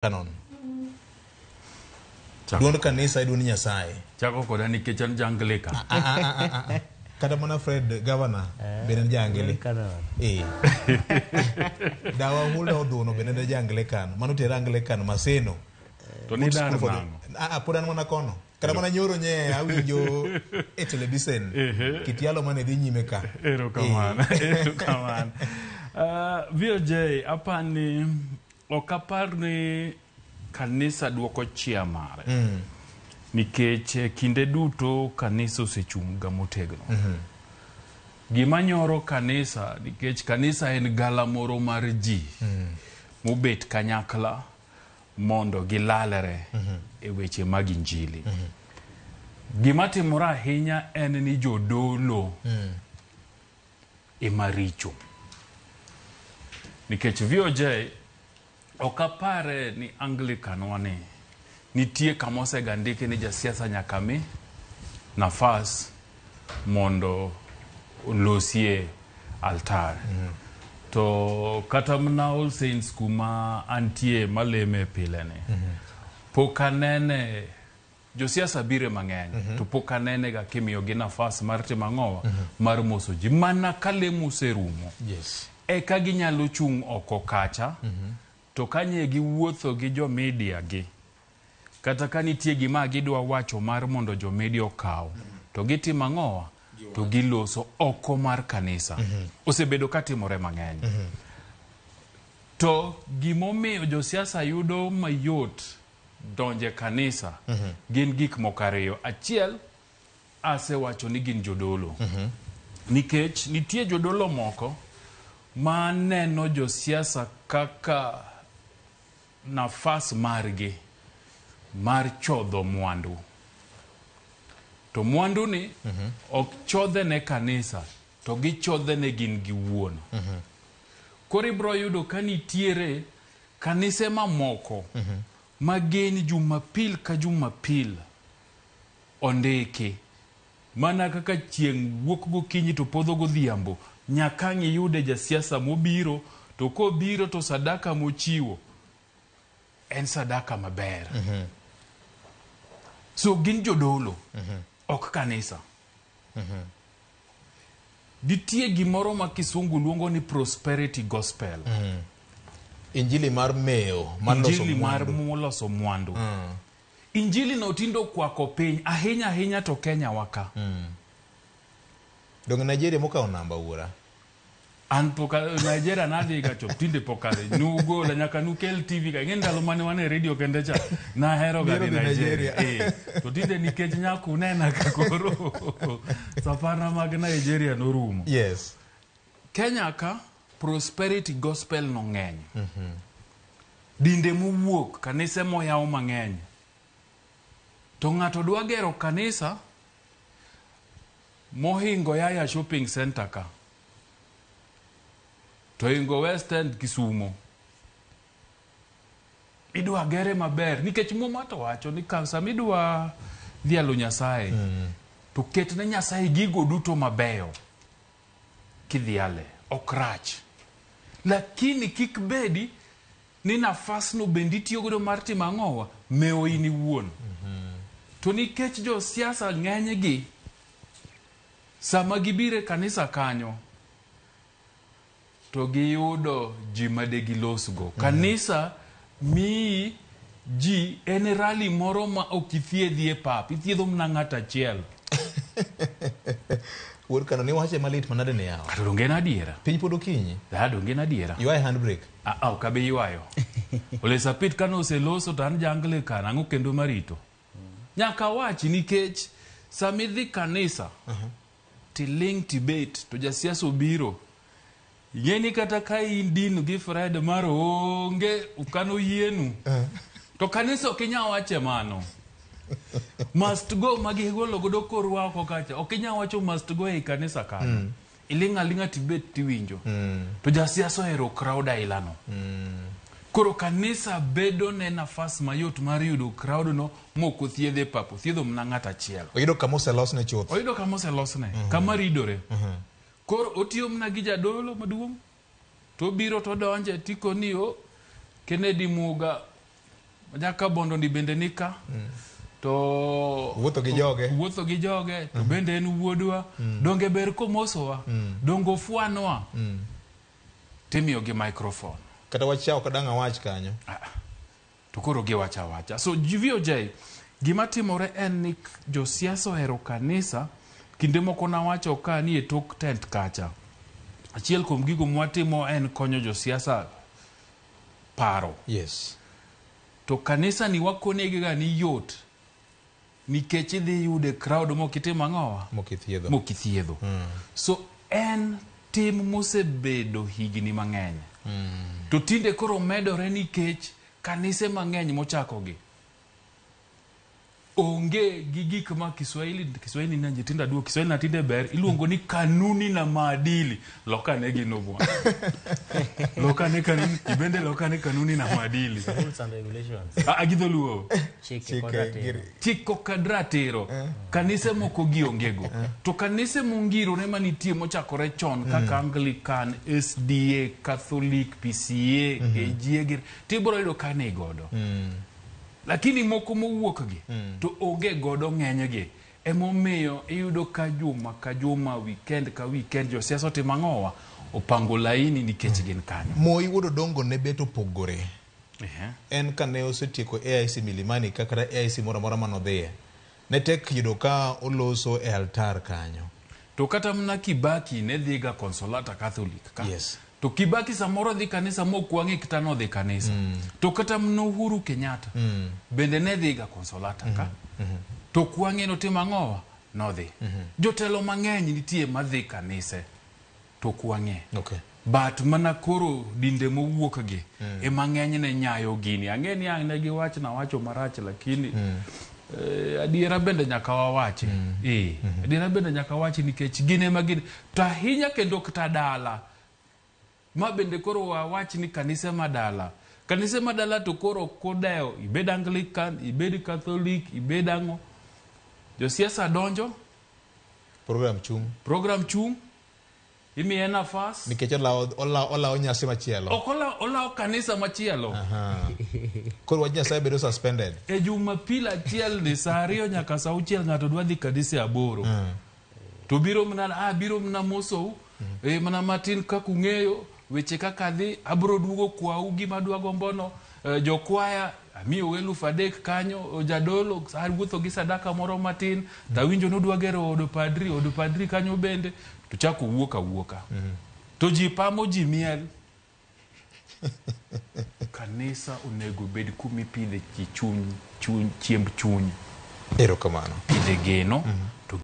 Canon. Chako. Duond kanisa e duond Nyasaye. Chako koda nikech an ja-Anglican. Ah, ah, ah, ah, ah. Kata mana Fred Governor bende en ja-Anglican. Canon. Eh. Dawa Hulda Odhuno bende en ja-Anglican. Mano tera Anglican Maseno. To ni dar School for the- nang'o? Ah, ah, pod an mana kono. Kata mana nyoro nye awinjo e televisen. Kitialo mane dhi nyime ka. Erokamano. Erokamano. VOJ, apani ok apar ni kanisa duoko chia mare. Nikech kinde duto kanisa osechung' ga motegno. Gima nyoro kanisa, nikech kanisa en galamoro mar ji mobet kanyakla mondo gilalre e weche mag injili. Gima timore ahinya en ni jodolo ema richo. Nikech VOJ ok apare ni Anglican wani nitie kama osega ndiki ni jasiasa nyaka mi nafas mondo olosie altar. To kata mana All Saints kuma antie maleme pile ni, pok anene josiasa bire mang'eny to pok anene ga kimiyogi nafas mar timo ang'owa mar moso ji mana ka lemo oserumo. Eka ginyalo chung' oko kacha to kanye giwuotho gi jo media gi kata ka nitie gima gidwa wacho mar mondo jo media okaw to gitimo ang'owa to giloso oko mar kanisa. Osebedo ka timore mang'eny. To gimomiyo josiasa yudo mayot donje kanisa gin gik moko ariyo. Achiel, asewacho ni gin jodolo. Nikech nitie jodolo moko ma neno josiasa kaka nafas margi mar chodho mwandu. To mwandu ni ok chodhe ne kanisa, to gichodhe ne gin giwuon. Koro ibro yudo ka nitiere kanise mamoko ma gin Jumapil ka Jumapil ondiki. Mana kaka chieng' wuok gokinyi to podho godhiambo, nyaka ang' iyude jasiasa mobiro, to kobiro to sadaka mochiwo en sadaka maber. So gin jodolo, ok kanisa. Nitie gimoro ma kisungu luongo ni prosperity gospel. Injili mar mewo, mar loso Injili mar mwandu. loso mwandu. Injili no tindo kwako piny ahinya ahinya to Kenya waka. Donge Nigeria mokawo namba wuora? An pok Nigeria nadhi ga chop tinde pok adhi. Nugola nyaka nukel TV ka. Ing'e ndalo mane wan e radio kende cha. Nahero ga Biro dhi dhi Nigeria. Nigeria. To tinde nikech nyaka unena ka koro safarna mag Nigeria norumo. Yes. Kenya ka prosperity gospel no ng'eny. Dinde mowuok, kanise moyaw mang'eny. To ng'ato dwa gero kanisa mohingo Yaya Shopping Center ka. To hingo West End Kisumo. Idwa gere maber nikech Muma to wacho ni ka sama idwa dhialo Nyasaye to ket ne Nyasaye gigo duto mabeyo kidhiale ok rach. Lakini kik bedi ni nafasno bende itiyo godo mar timo ang'owa mewo in iwuon. To nikech josiasa ng'enygi sama gibiro e kanisa kanyo to giyudo ji made gilosgo. Kanisa miyi ji en rally moro ma ok ithiedhi e pap, ithiedho mana ng'ato achiel. Wuod Kano ni wache malit manade ne yawa. Kata donge en adiera? Piny pod okinyi. Ah, donge en adiera? Ywaye handbrake. Ah, ah, ok abi ywayo. Ole Sapit kane oseloso to an ja Anglican, ang'o kendo marito? Nyaka awachi nikech sama idhi kanisa tiling' tibet to jasiasa obiro ing'e ni kata ka in din gi Fred mar onge ukano yienu to kanisa ok inyal wache mano. Must go ma gigolo godo korwa oko kacha ok inyal wacho must go ei kanisa kanyo. Iling' aling'a tibet tiwinjo. To jasiasa ohero crowd aila no. Koro kanisa bedo ne nafas mayot mar yudo crowd no mok othiedhe pap, othiedho mana ng'ato achiel. Oyudo kama oselosne chuth. Oyudo kama oselosne, kama ridore. Koro otiyo mana gi jadolo maduong' to obiro to odonje tikoni o Kennedy Muga Jakabondo ni bende nika. To Wuotho gi joge. Wuotho gi joge, to bende en wuodwa. Donge ber komosowa. Donge ofwanwa. Timiyogi microphone. Kata wach yawo kadang' awach kanyo. To koro giwacho awacha. So VOJ, gima timore en ni josiasa ohero kanisa. Kinde moko nawacho ka ni e tok tent kacha. Achiel kuom gigo mwatimo en konyo josiasa paro. Yes. To kanisa ni wakonegi ni yot. Nikech idhi yude crowd mokitimo ang'owa? Mokithiedho. Mokithiedho. So en tim mosebedo higni mang'eny. To tinde koro medore nikech kanise mang'eny mochakogi onge gi gik ma Kiswahili Kiswahili na nyithindo aduo Kiswahili na tinde ber iluongo ni kanuni na maadili. Lokane gino bwana. Lokane kanuni, ibende lokane kanuni na maadili. Rules and regulations. Ah, gi dholuo. Chike Chike kod ratiro. Chiko kod ratiro. Kanise moko gi ongego. To kanise mongirore manitie mochakore chon kaka Anglican, SDA, Catholic, PCA, KGA gir tibiro yudo ka ni godo. Lakini moko mowuok gi to onge godo ng'enygi. Emomiyo iyudo ka juma ka juma, weekend ka weekend, josiasa otimo ang'owa? Opango laini nikech gin kanyo. Moi wuod Odongo ne bet opogore. En kane osetieko AIC Milimani kata AIC moro amora manodhiye, ne tek yudo ka oloso e altar kanyo. To kata mana Kibaki ne dhiga Consolata Catholic ka. Yes. To Kibaki samoro dhi kanisa mok wang'e kata nodhi kanisa. To kata mana Uhuru Kenyatta bende ne dhiga Consolata ka. To kwang'e notimo ang'owa? Nodhi. Jotelo mang'eny nitie madhi kanise. To kwang'e. Okay. But mana koro dinde mowuok gi ema ng'enyne nyayo gini. Ang'e ni ang' ne giwach nawacho marach lakini adiera bende nyaka wawachi. Adiera bende nyaka wachi nikech gin ema gin. To ahinya kendo kata dala. Ma bende koro wawach ni kanise madala. Kanise madala to koro kodewo ibed Anglican, ibed Catholic, ibed ang'o. Josiasa donjo. Program chung'. Program chung'. Imiye nafas. Nikech olawo nyasi machielo. Ok olawo kanisa machielo. Koro wach Nyasaye bedo suspended. E Jumapil achiel ni saa 2 nyaka saa 6 ng'ato dwa dhi kanisa 8. To biro mana biro mana mosou. Mana matin kaka ung'eyo weche kaka dhi abro duogo kwau gima dwa gombono. Jokwaya amiyo 3,000 kanyo, jadolo awuotho gi sadaka moro matin tawinjo nodwa gero od padri kanyo bende to chako wuok awuoka. To ji pamo ji miel. Kanisa onego bed kumipidhe ji chuny, chiemb chuny. Erokamano. Pidhe geno,